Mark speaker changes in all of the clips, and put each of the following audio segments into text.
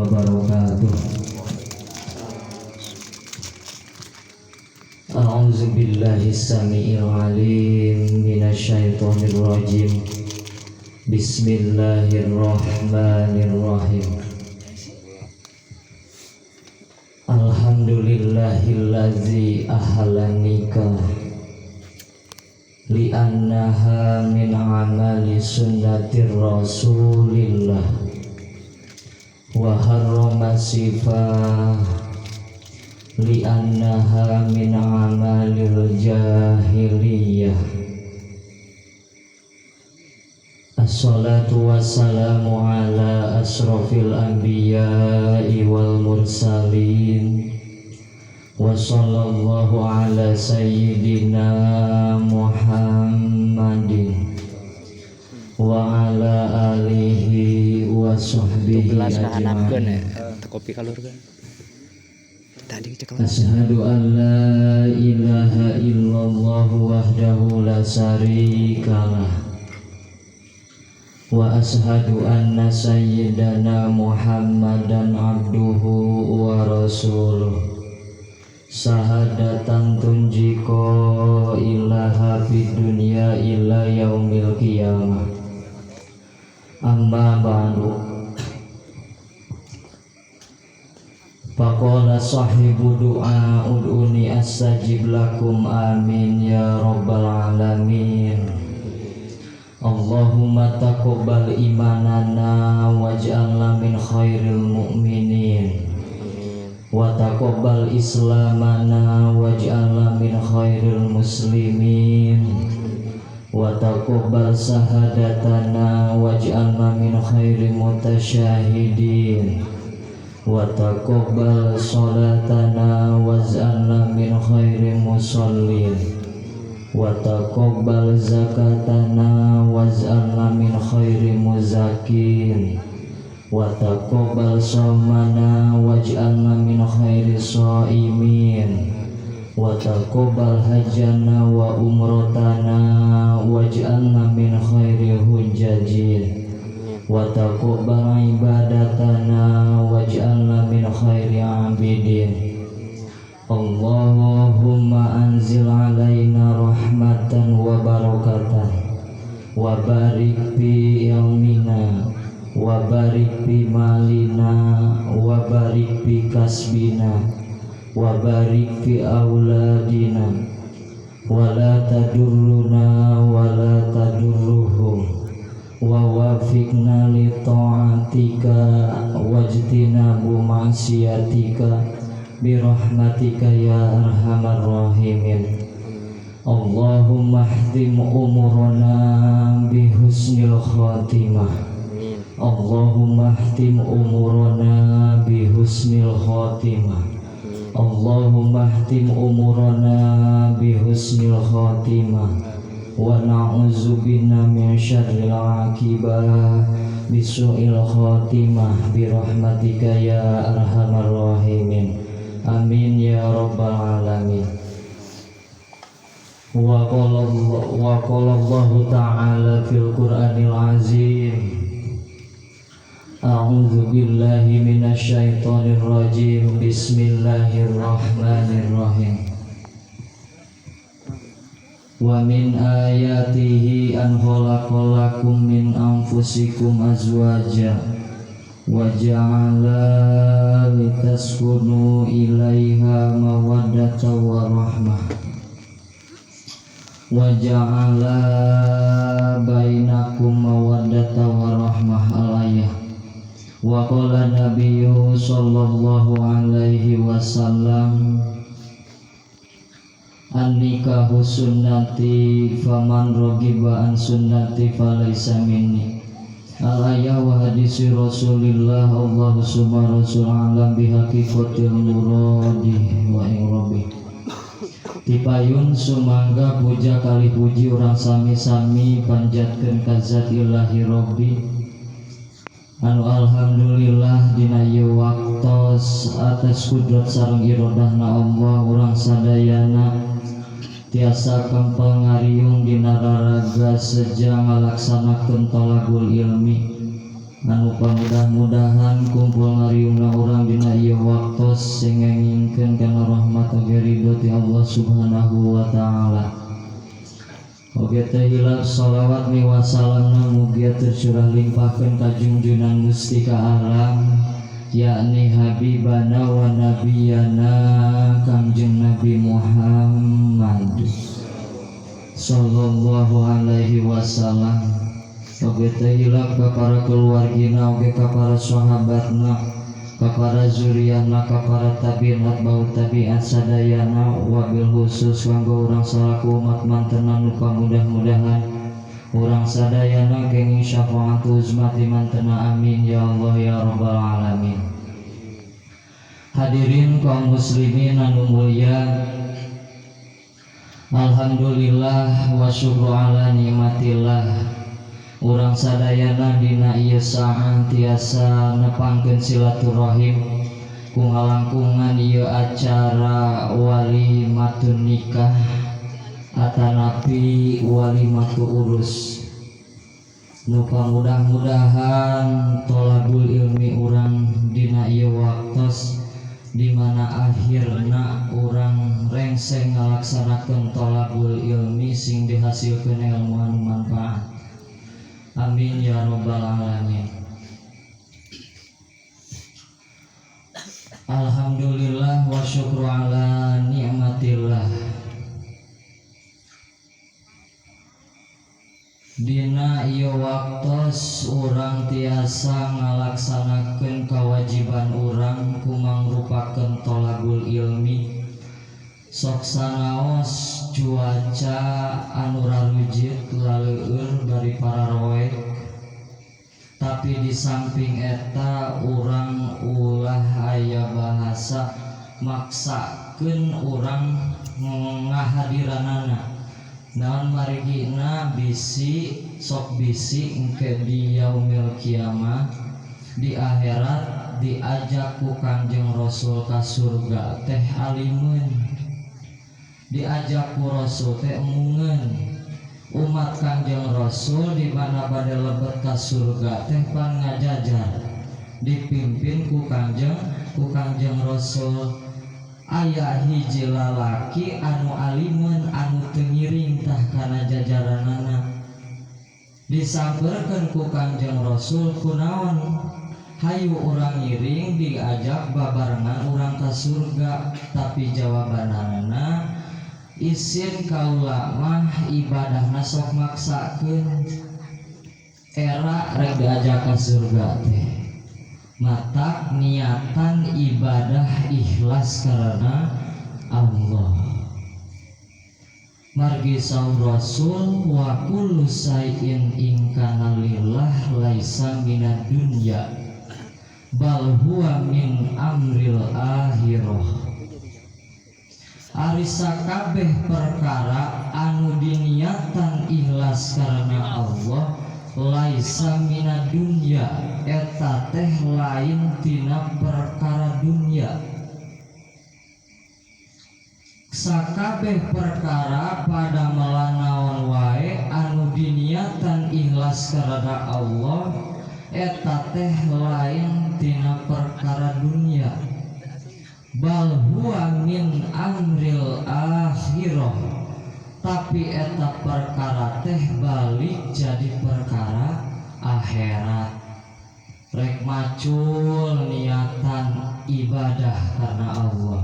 Speaker 1: Wabarakatuh. A'udzu billahi samii'il 'aliim minasyaitonir rajim. Bismillahirrahmanirrahim. Alhamdulillahillazi ahlanika li'annaha min amali sunnatir rasulillah wa harrama sifah li'annaha min amalil jahiliyah. Assalatu wassalamu ala asrafil anbiya'i wal mursalin wa sallallahu ala sayyidina Muhammadin wa ala alihi wa sahbihi ajma'in.
Speaker 2: Kopi kalurkeun. Tadi cekel.
Speaker 1: Asyhadu an la ilaha illallah wahdahu la syarikalah wa asyhadu anna sayyidana Muhammadan abduhu wa rasuluh. Sahadatan tunjiko ilaha fid dunya ila yaumil qiyamah. Amma ba'du. Faqala sahibu du'a ud'uni astajib lakum, amin ya rabbal alamin. Allahumma taqabbal imanana waj'alna min khairil mu'minin. Wa taqabbal islamana waj'alna min khairil muslimin. Wa taqabbal sahadatana waj'alna min khairil mutasyahidin. Wa taqabbal salatana waj'alna min khairil musallin. Wa taqabbal zakatana waj'alna min khairil muzakin. Wa taqabbal shaumana waj'alna min khairi shaimin. Wa taqabbal hajjana wa umratana waj'alna min khairi hujjajin. Wa taqabbal ibadatana waj'alna min khairi abidin. Allahumma anzil alaina rahmatan wa barakatan wa barik fi ilmina wa barik fi malina wa barik fi kasbina wa barik fi auladina wa la tadurruna wa la tadurruhum wa wafiqna li ta'atika wajtinabu ma'siyatika bi rahmatika ya arhamar rahimin. Allahumma ihdim umurana bi husnil khatimah. Allahumma ihtim umurana bi husnil khatimah. Allahumma ihtim umurana bi husnil khatimah. Wa na'udzu bika min syarril akibah bi su'il khatimah bi rahmatika ya arhamar rahimin. Amin ya rabbal alamin. Wa qala Allahu ta'ala fil Qur'anil azim. A'udzu billahi minasyaitonir rajim. Bismillahirrahmanirrahim. Wa min ayatihi an khalaqalakum min anfusikum azwaja wa ja'ala litaskunu ilaiha mawaddatan wa rahmah wa ja'ala bainakum mawaddatan wa rahmah. Al-ayah. Wa qala nabiyyu sallallahu alaihi wasallam, an-nikahu sunnati faman ragiba an sunnati falaisa minni. Al-ayah wa hadisi Rasulillah. Allahu subhanahu wa ta'ala bihaqiqatil muradi wa irabi. Tipayun sumangga puja kali puji urang sami-sami panjatkeun ka zat ilahi Rabbi. Anu alhamdulillah dina ieu waktos atas kudrat sareng irodahna Allah urang sadayana tiasa kempel ngariung dina raraga seja ngalaksanakeun tolabul ilmi. Anu pamudah-mudahan kumpul ngariung sing ngengingkeun kana rahmat oge ridho ti Allah Subhanahu wa taala. Oge teu hilap shalawat miwah salamna mugia tercurah limpahkeun ka junjunan mustika alam, yakni habibana wa nabiyana Kangjeng Nabi Muhammad sallallahu alaihi wasallam. Oge teu hilap ka para keluargina, oge ka para sahabatna, ka para zuriyahna, ka para tabi'in atba'ut tabi'in sadayana, wabil khusus kanggo urang salaku umat mantena nu mudah-mudahan urang sadayana kenging syafaat uzma ti mantena, amin ya Allah ya rabbal alamin. Hadirin kaum muslimin anu mulia, alhamdulillah wa syukru ala nikmatillah. Urang sadayana dina ieu saat tiasa nepangkeun silaturahim ku ngalangkungan ieu acara walimatun nikah atanapi walimatu urus. Nu mudah-mudahan tolabul ilmi urang dina ieu waktos di mana akhirna urang rengseng ngalaksanakeun tolabul ilmi sing dihasilkeun ilmu anu manfaat. Amin ya rabbal alamin. Alhamdulillah wa syukru ala nikmatillah. Dina ieu waktos urang tiasa ngalaksanakeun kewajiban urang kumangrupakeun tolabul ilmi. Sok sanaos cuaca anu rarujit laleueur bari pararoek, tapi di samping eta urang ulah aya bahasa maksakeun urang ngahadiranana. Naon marigina bisi sok bisi engke di yaumil kiamah di akhirat diajak ku Kangjeng Rasul ka surga teh alimun, diajak ku Rasul teh emungeun. Umat Kangjeng Rasul di mana bade lebet ka surga teh pan ngajajar dipimpin ku Kangjeng Rasul. Aya hiji lalaki anu alimun anu teu ngiring tah kana jajaranana, disampeurkeun ku Kangjeng Rasul kunaon hayu urang ngiring diajak babarengan urang ka surga, tapi jawabanana isin kaula mah ibadahna sok maksakeun era rek diajak ka surga teh. Matak niatan ibadah ikhlas karena Allah. Margi saur Rasul wa kullu syai'in in kana lillah laisa minad dunya bal huwa min amril akhirah. Ari sakabeh perkara anu diniatan ikhlas karena Allah laisa minad dunya, eta teh lain tina perkara dunya. Sakabeh perkara pada melanaon wae anu diniatan ikhlas karena Allah eta teh lain tina perkara dunya, bal huwa min amril akhirah, tapi eta perkara teh balik jadi perkara akhirat. Rek macul niatan ibadah karena Allah,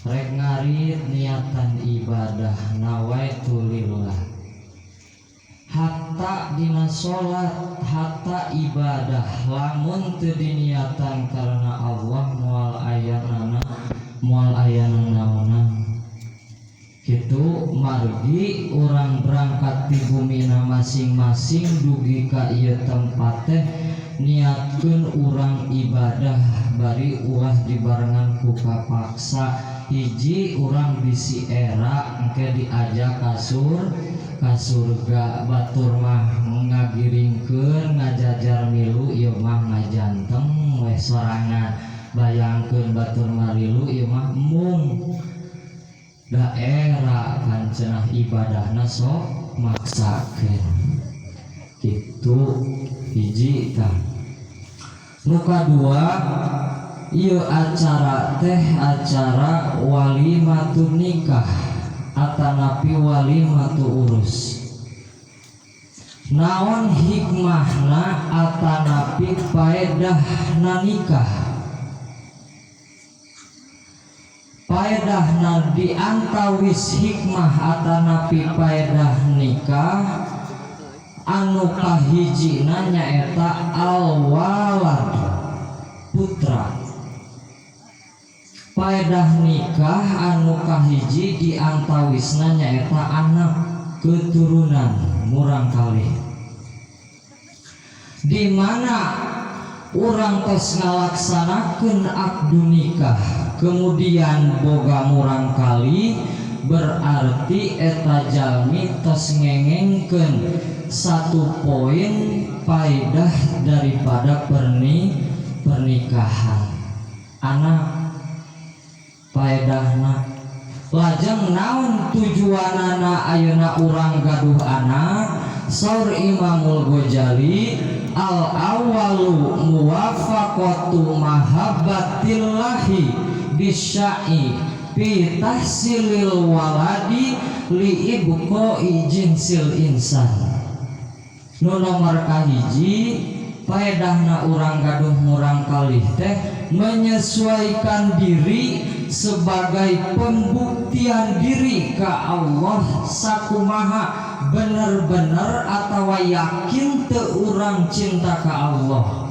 Speaker 1: rek ngarit niatan ibadah nawaitu lillah, hatta dina salat hatta ibadah lamun teu diniatan karena Allah moal ayanana moal ayana naonan. Kitu margi urang berangkat di bumina masing-masing dugi ka ieu tempat teh niatkeun urang ibadah bari ulah dibarengan ku kapaksa. Hiji urang bisi era engke diajak ka surga, batur mah ngagiringkeun ngajajar milu ieu mah ngajanteng we sorangan, bayangkeun batur ngalilu ieu mah mung daerah kan cenah ibadahna sok maksakeun. Kitu hiji tah. Nu kadua Ieu acara teh acara walimatun nikah atanapi walimatu urus. Naon hikmahna atanapi paedahna nikah? Paedahna di antawis hikmah atanapi paedah nikah anu kahijina nyaeta al-walad, putra. Paedah nikah anu kahiji di antawisna nyaeta anak, keturunan murang kali. Di mana urang tos ngalaksanakeun akdu nikah kemudian boga murang kali, berarti eta jalmi tos ngengengkeun satu poin paedah daripada pernikahan, anak paedahna. Lajeng naon tujuanana ayeuna urang gaduh anak? Saur Imamul Ghazali, al awalu muwafaqatu mahabbatillahi bisyai fi tahsilil waladi li ibqa'i jinsil insan. Nu nomor kahiji paedahna urang gaduh murang kalih teh menyesuaikan diri sebagai pembuktian diri ka Allah sakumaha bener-bener atawa yakin teu urang cinta ka Allah.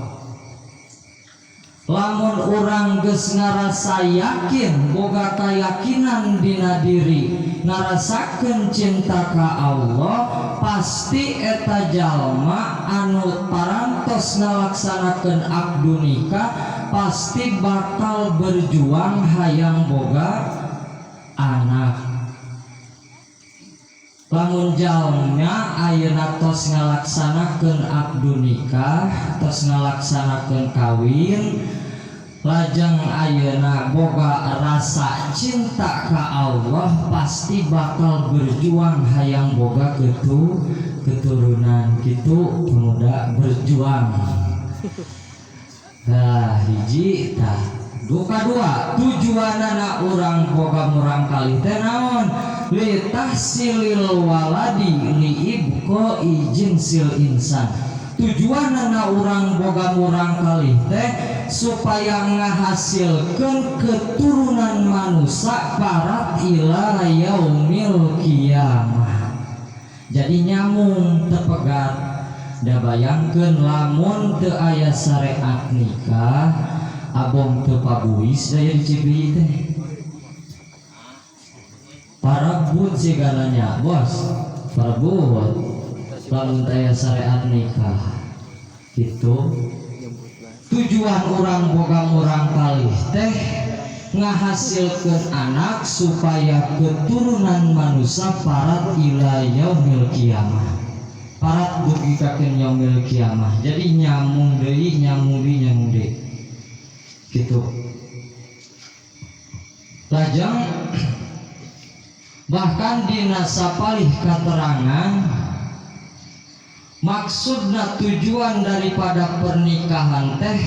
Speaker 1: Lamun urang geus ngarasa yakin, boga keyakinan dina diri, ngarasakeun cinta ka Allah, pasti eta jalma anu parantos ngalaksanakeun akdu nikah pasti bakal berjuang hayang boga anak. Lamun jalma ayeuna tos ngalaksanakeun akdu nikah, tos ngalaksanakeun kawin, lajeng ayeuna boga rasa cinta ka Allah, pasti bakal berjuang hayang boga keturunan. Gitu pemuda berjuang. Nah, hiji tah. Duka dua, tujuanana urang boga murang kali teh naon? Li tahsilil waladi li ibqa'i jinsil insan. Tujuanana urang boga murang kali teh supaya ngahasilkeun keturunan manusia parat ila yaumil kiamah. Jadi nyamung tepegat. Da bayangkeun lamun teu aya syariat nikah, abong teu pabuis daya di Cibi teh. Parebut segalanya, bos. Parebut lamun teu aya syariat nikah. Gitu. Tujuan urang boga murang kalih teh ngahasilkeun anak supaya keturunan manusia parat ila yaumil kiamah. Parat dugi ka yaumil kiamah. Jadi nyamung deui, nyamung deui, nyamung deui. Gitu. Lajeng bahkan dina sapalih katerangan maksudna tujuan daripada pernikahan teh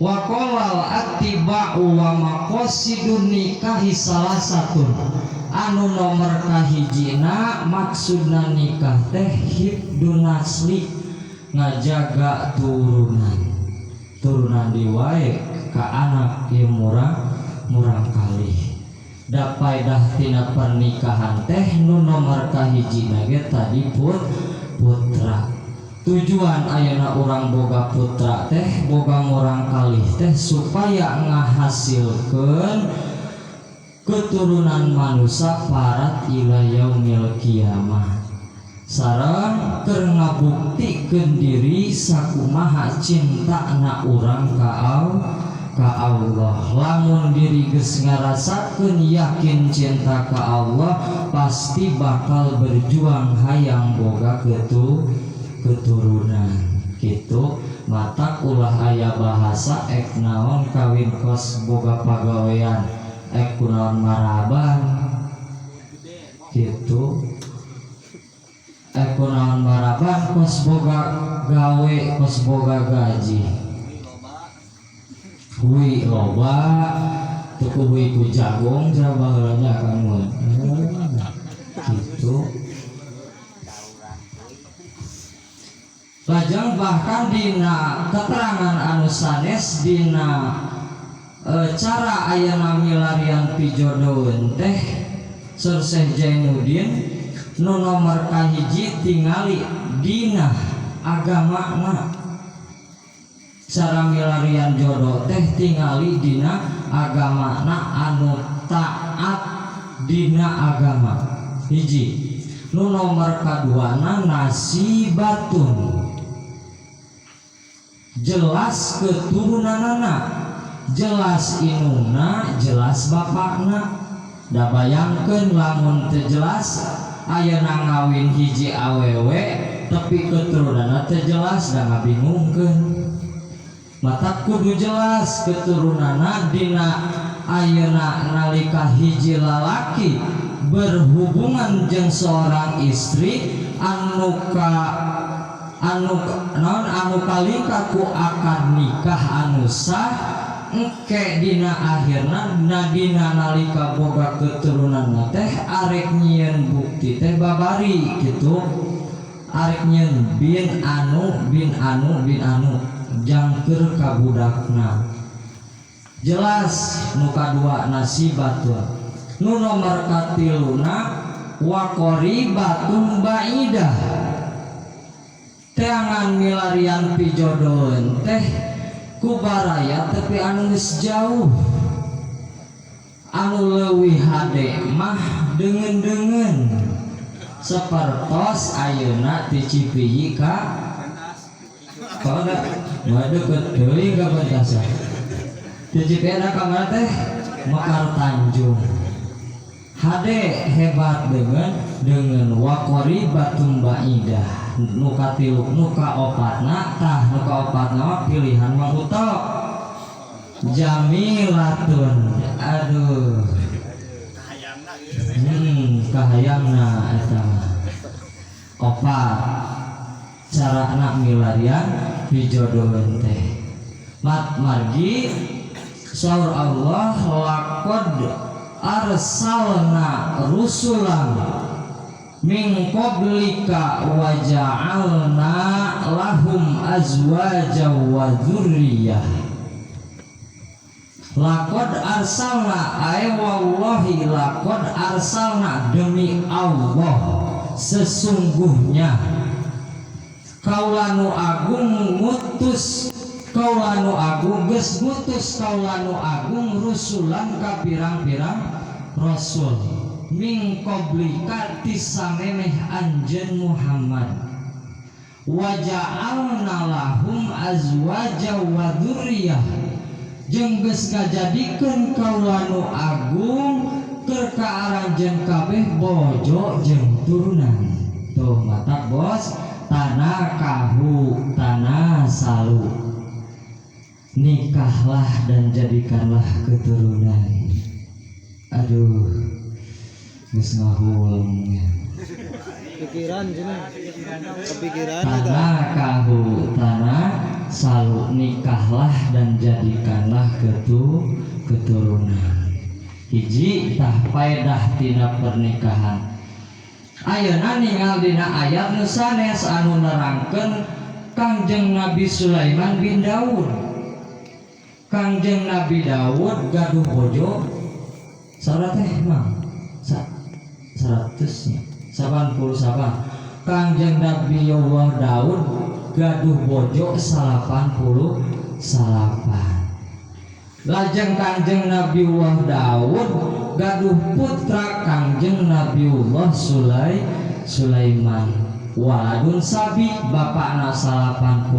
Speaker 1: waqalal attiba'u wa maqasidun nikahi salah satu anu nomor kahijina maksudna nikah teh hibdun nasli, ngajaga turunan, turunan diwae ka anak ieu murang kalih. Da paedah tina pernikahan teh nu nomor kahijina ge tadi putra. Tujuan ayeuna urang boga putra teh, boga murang kalih teh supaya ngahasilkeun keturunan manusia parat ila yaumil kiamah. Sareng keur ngabuktikeun diri sakumaha cintana urang ka Allah. Lamun diri geus ngarasakeun yakin cinta ka Allah, pasti bakal berjuang hayang boga keturunan. Gitu. Matak ulah aya bahasa ek naon kawin kos boga pagawean, ek kunaon maraban. Gitu. Ek kunaon maraban kos boga gawe, kos boga gaji. Hui loba teu hui ku jagung cenah baheula nya Kang Mun. Gitu. Lajeng bahkan dina keterangan anu sanes dina cara ayeuna milarian pijodoheun teh Sur Syekh Jainuddin nu nomor kahiji tingali dina agamana. Cara milarian jodoh teh tingali dina agamana anu taat dina agama. Hiji. Nu nomor kaduana nasibatun, jelas keturunanana, jelas inungna, jelas bapakna. Da bayangkeun lamun teu jelas ayeuna ngawin hiji awewe tapi keturunanna teu jelas da ngabingungkeun. Mata kudu jelas keturunanna dina ayeuna nalika hiji lalaki berhubungan jeung seorang istri anu ka anu naon anu kalingka ku akad nikah anu sah engke dina akhirna na dina nalika boga keturunan teh arek nyieun bukti teh babari gitu, arek nyieun bin anu bin anu bin anu jangkeur ka budakna. Jelas nu kadua nasibatun. Nu nomor katiluna wa qaribatun baidah, teangan milarian pijodoheun teh ku baraya tapi anu geus jauh, anu leuwih hade mah deungeun-deungeun sapertos ayeuna ti Cipiyi ka Koda mah deukeut teuing ka Bentasan. Ti Cipiyi ka mana teh Mekar Tanjung. Hade hebat dengan wa qaribatun baidah. Nu katilu nu kaopatna tah nu kaopatna mah pilihan Mang Uto. Jamilatun. Aduh. Kahayangna eta mah. Opat carana milarian pijodoheun teh. Mat margi saur Allah laqad arsalna rusulan min qablika wa ja'alna lahum azwaja wa dzurriyyah. Laqad arsalna ay wallahi laqad arsalna, demi Allah sesungguhnya kaula nu agung ngutus, kaula nu agung geus ngutus kaula nu agung rusulan ka pirang-pirang rasul min qablika tisamemeh anjeun Muhammad wa ja'alna lahum azwaja wa dzurriyyah, jeung geus ngajadikeun kaula nu agung keur ka aranjeun kabeh bojo jeung turunan. Tuh matak bos tanah kahu tanah salu, nikahlah dan jadikanlah keturunan. Aduh, geus ngahuleng.
Speaker 2: Pikiran cenah. Kepikiran eta.
Speaker 1: Tanah kahu tanah salu, nikahlah dan jadikanlah keturunan. Hiji tah faedah tina pernikahan. Ayeuna ningal dina ayat nu sanes anu nerangkeun Kangjeng Nabi Sulaiman bin Daud. Kangjeng Nabi Daud gaduh bojo sabaraha teh Mang? 100 nya. 88. Kangjeng Nabi Allah Daud gaduh bojo 88. Lajeng Kangjeng Nabi Allah Daud gaduh putra Kangjeng Nabi Allah Sulaiman. Waladun sabi bapakna 88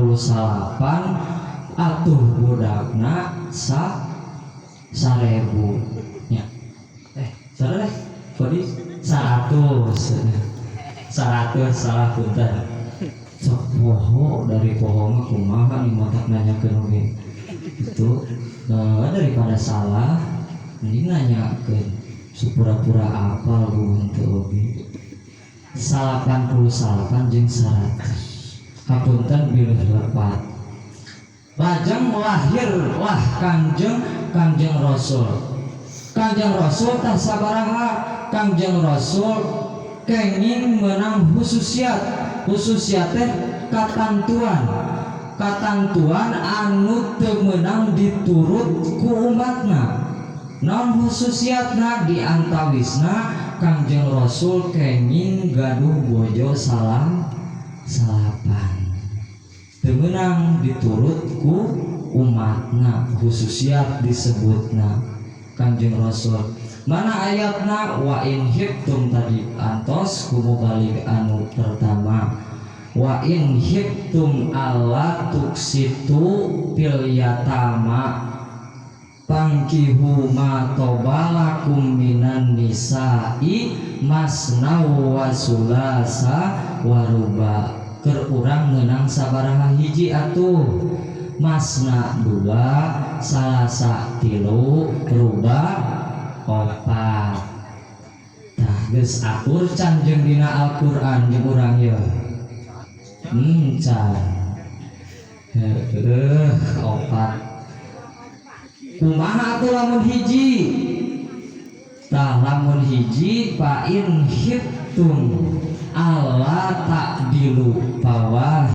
Speaker 1: atuh budakna 1000 nya. Salah deh. Kodi 100. 100 salah punten. Sok poho dari poho mah kumaha nih matak nanyakeun oge. Itu nah, daripada salah mending nanyakeun supura-pura apal henteu oge. 88 jeung 100. Hapunten bilih lepat. Lajeng lahirlah Kangjeng Kangjeng Rasul. Kangjeng Rasul tah sabaraha? Kangjeng Rasul kenging menang khususiat. Khususiat teh katantuan, katantuan anu teu meunang diturut ku umatna. Naon khususiatna? Di antawisna Kangjeng Rasul kenging gaduh bojo salah salapan, teu meunang diturut ku umatna. Khususiat disebutna Kangjeng Rasul. Mana ayatna? Wa in khiftum, tadi antos ku mubalig anu pertama. Wa in khiftum alla tuqsithu fil yatama fankihu ma thaba lakum minan nisa'i masna wa sulasa wa ruba. Keur urang meunang sabaraha hiji atuh? Masna dua, salasa tilu, ruba opat. Tah, geus akur can jeung dina Al-Qur'an jeung urang ye? Can. Heueuh, opat. Kumaha atuh lamun hiji? Tah, lamun hiji, fa in khiftum alla ta'dilu.